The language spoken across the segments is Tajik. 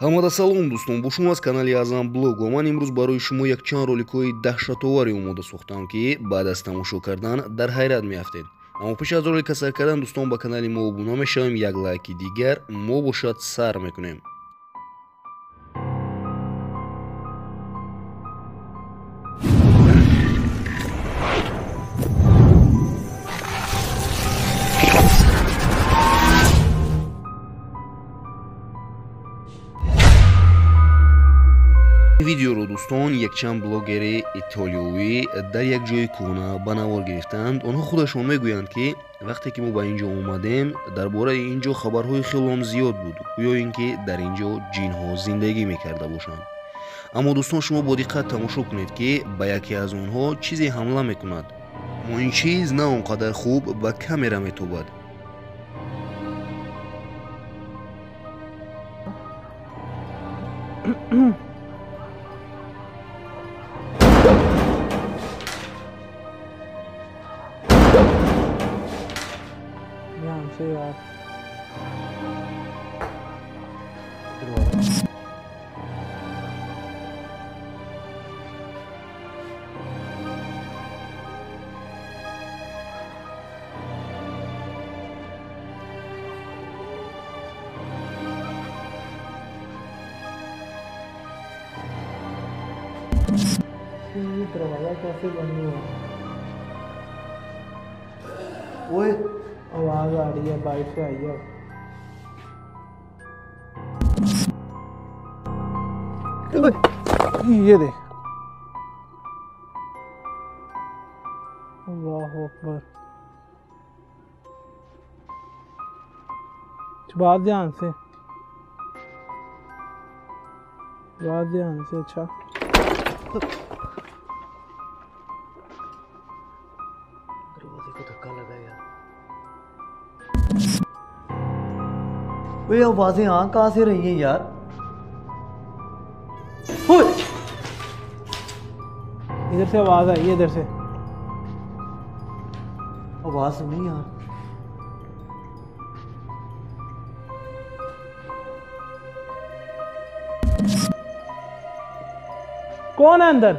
Ҳамада салом дӯстон, бо шумо аз канали Аъзам Блог ва ман имрӯз барои шумо якчанд роликҳои даҳшатоваре омода сохтам, ки баъд аз тамошо кардан дар ҳайрат меафтед. Аммо пеш аз ролика сар кардан, дӯстон, ба канали мо обуна мешавем, як лайки дигар мо бошад сар мекунем. Видеоро дӯстон якчанд блогери итолиёвӣ дар як ҷои кӯҳна ба навор гирифтанд. Онҳо худашон мегӯянд, ки вақте ки мо ба ин ҷо омадем, дар бораи ин ҷо хабарҳои хелом зиёд буд, гӯё ин ки дар ин ҷо ҷинҳо зиндагӣ мекарда бошанд. Аммо дӯстон, шумо бо диққат тамошо кунед, ки ба яке аз онҳо чизе ҳамла мекунад. Аммо ин чиз на он қадар хуб ба камера метобад. यार ये दरवाजा कैसे बंद हुआ? ओए आवाज आ रही है, बाइक से आई है। ये देख, अल्लाहु अकबर। बात ध्यान से, बात ध्यान से। अच्छा, दरवाजे को धक्का लगा यार। वे आवाजें आ कहाँ से रही हैं यार? इधर से आवाज आई है, इधर से आवाज सुनी यार। कौन है अंदर?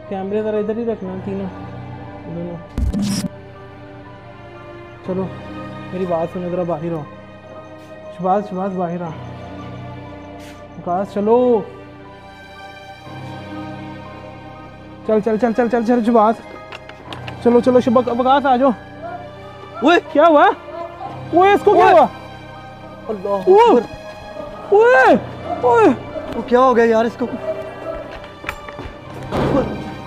कैमरे जरा इधर ही रखना, तीनों दोनों। चलो मेरी बात सुनो, जरा बाहर आओ। शबाज शबाज बाहर आओ। विकास चलो, चल चल चल चल चल चल शबाज, चलो चलो शबक विकास आ जाओ। ओए क्या हुआ? ओए इसको क्या हुआ? अल्लाह, ओए ओए वो क्या हो गया यार इसको?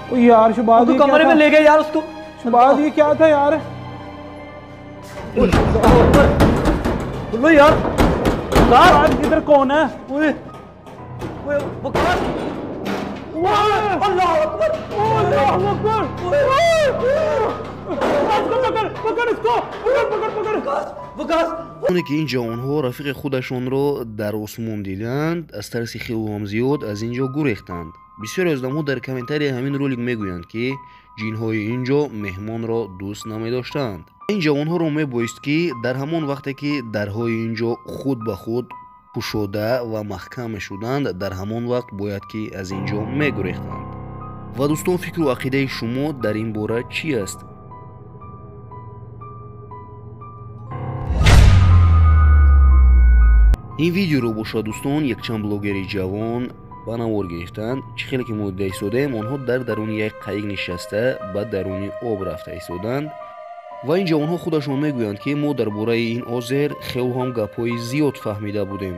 ओ यार शबाज, तो कमरे में ले गए यार उसको। शबाज ये क्या था यार? बोलो यार, इधर कौन है? ओए ओए वकास, अल्लाह अकबर, अल्लाह अकबर। इसको पकड़, पकड़ इसको, पकड़ पकड़ पकड़। वकास। Оне ки ин ҷавонҳо рафиқи худашонро дар осмон диданд, аз тарси хелоам зиёд аз ин ҷо гурехтанд. Бисёре аз одамҳо дар комментарияи ҳамин ролик мегӯянд, ки ҷинҳои ин ҷо меҳмонро дӯст намедоштанд. Ин ҷавонҳоро мебоист, ки дар ҳамон вақте ки дарҳои ин ҷо худ ба худ кушода ва маҳкам мешуданд, дар ҳамон вақт бояд ки аз ин ҷо мегурехтанд. Ва дӯстон, фикру ақидаи шумо дар ин бора чӣ аст? Ин видеоро бошад дӯстон якчанд блогери ҷавон ба навор гирифтанд. Чӣ хеле ки мо дида истодаем, онҳо дар даруни як қайиқ нишаста ба даруни об рафта истоданд ва ин ҷавонҳо худашон мегӯянд, ки мо дар бораи ин озер хело ҳам гапҳои зиёд фаҳмида будем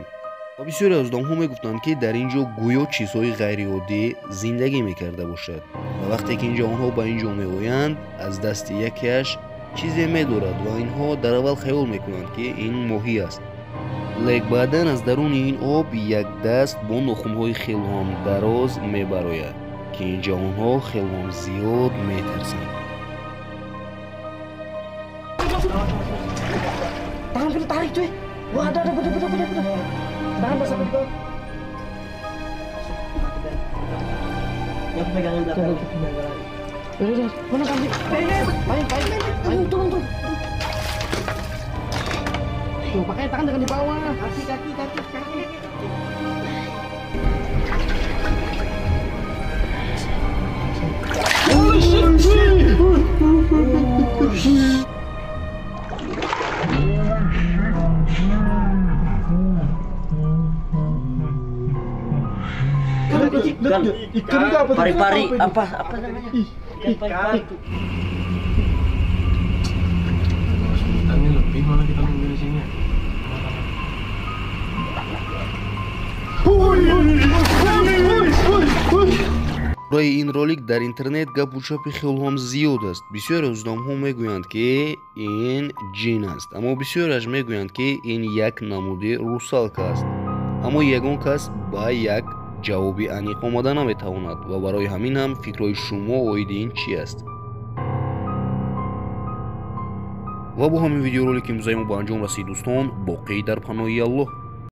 ва бисёре аз одамҳо мегуфтанд, ки дар ин ҷо гӯё чизҳои ғайриоддӣ зиндагӣ мекарда бошад. Ва вақте ки ин ҷавонҳо ба ин ҷо меоянд, аз дасти якеаш чизе медорад ва инҳо дар аввал хаёл мекунанд, ки ин моҳӣ аст. Лек баъдан аз даруни ин об як даст бо нохунҳои хелоам дароз мебарояд, ки ин ҷавонҳо хелоам зиёд метарсанд. Tangan kita tarik cuy. Wah, ada bener bener bener bener. Tahan pas sampai di bawah. Ya, aku pegangin belakang. Udah, mana kaki? Main, main, main. Turun, turun. Tuh, pakai tangan jangan di bawah. Kaki, kaki, kaki, kaki. Oh shit, shit. Oh shit. Ikan, ikan itu apa? Pari-pari apa apa namanya? Ikan pari-pari. Ini lebih malah kita nunggu di sini. Барои ин ролик дар интернет гапу чапи хелҳом зиёд аст. Бисёре уздомҳо мегӯянд, ки ин ҷин аст, аммо бисёреаш мегӯянд, ки ин як намуди русалка аст. Аммо ягон кас ба як ҷавоби аниқ омада наметавонад ва барои ҳамин ҳам фикрҳои шумо оиди ин чӣ аст? Ва бо ҳамин видеоролики имрӯзаи мо ба анҷом расид, дӯстон. Боқӣ дар паноҳи Аллоҳ.